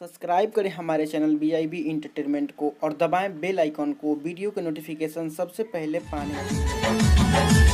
Subscribe करें हमारे channel BIB entertainment को और दबाएं बेल आइकॉन को वीडियो के नोटिफिकेशन सबसे पहले पाने के लिए।